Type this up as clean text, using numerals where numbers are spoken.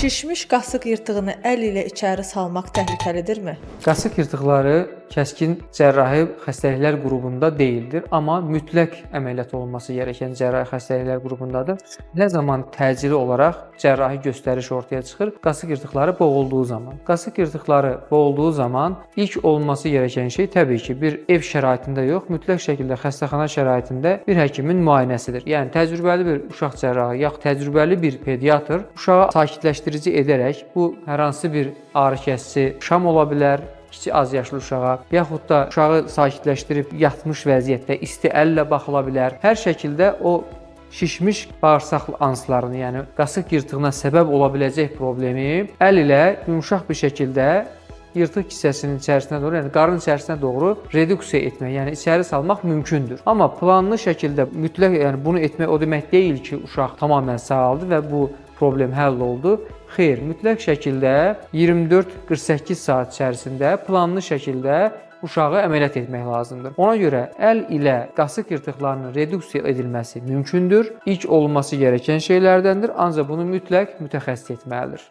Şişmiş qasıq yırtığını əl ilə içəri salmaq təhlükəlidirmi? Qasıq yırtıqları kəskin cərrahi xəstəliklər qrupunda deyildir, amma mütləq əməliyyat olunması gərəkən cərrahi xəstəliklər qrupунdadır. Nə zaman təcili olaraq cərrahi göstəriş ortaya çıxır? Qasıq yırtıqları boğulduğu zaman. Qasıq yırtıqları boğulduğu zaman ilk olunması gərəkən şey təbii ki, bir ev şəraitində yox, mütləq şəkildə xəstəxana şəraitində bir həkimin müayinəsidir. Yəni təcrübəli bir uşaq cərrahı yaxud təcrübəli bir pediatr uşağı sakitləşdirici edərək bu hər hansı bir ağrı kəsici şam ola bilər, kiçik az yaşlı uşağa, yaxud da uşağı sakitləşdirib yatmış vəziyyətdə isti əllə baxıla bilər. Hər şəkildə o şişmiş bağırsaq anslarını, yəni qasıq yırtığına səbəb ola biləcək problemi əl ilə yumşaq bir şəkildə yırtıq hissəsinin içərisinə doğru, yəni qarın içərisinə doğru reduksiya etmək, yəni içəri salmaq mümkündür. Amma planlı şəkildə mütləq, yəni bunu etmək o demək deyil ki, uşaq tamamilə sağaldı və bu problem həll oldu. Xeyr, mütləq şəkildə 24-48 saat içərisində planlı şəkildə uşağı əməliyyat etmək lazımdır. Ona görə əl ilə qasıq yırtıqlarının reduksiya edilməsi mümkündür. İlk olunması gərəkən şeylərdəndir, ancaq bunu mütləq mütəxəssis etməlidir.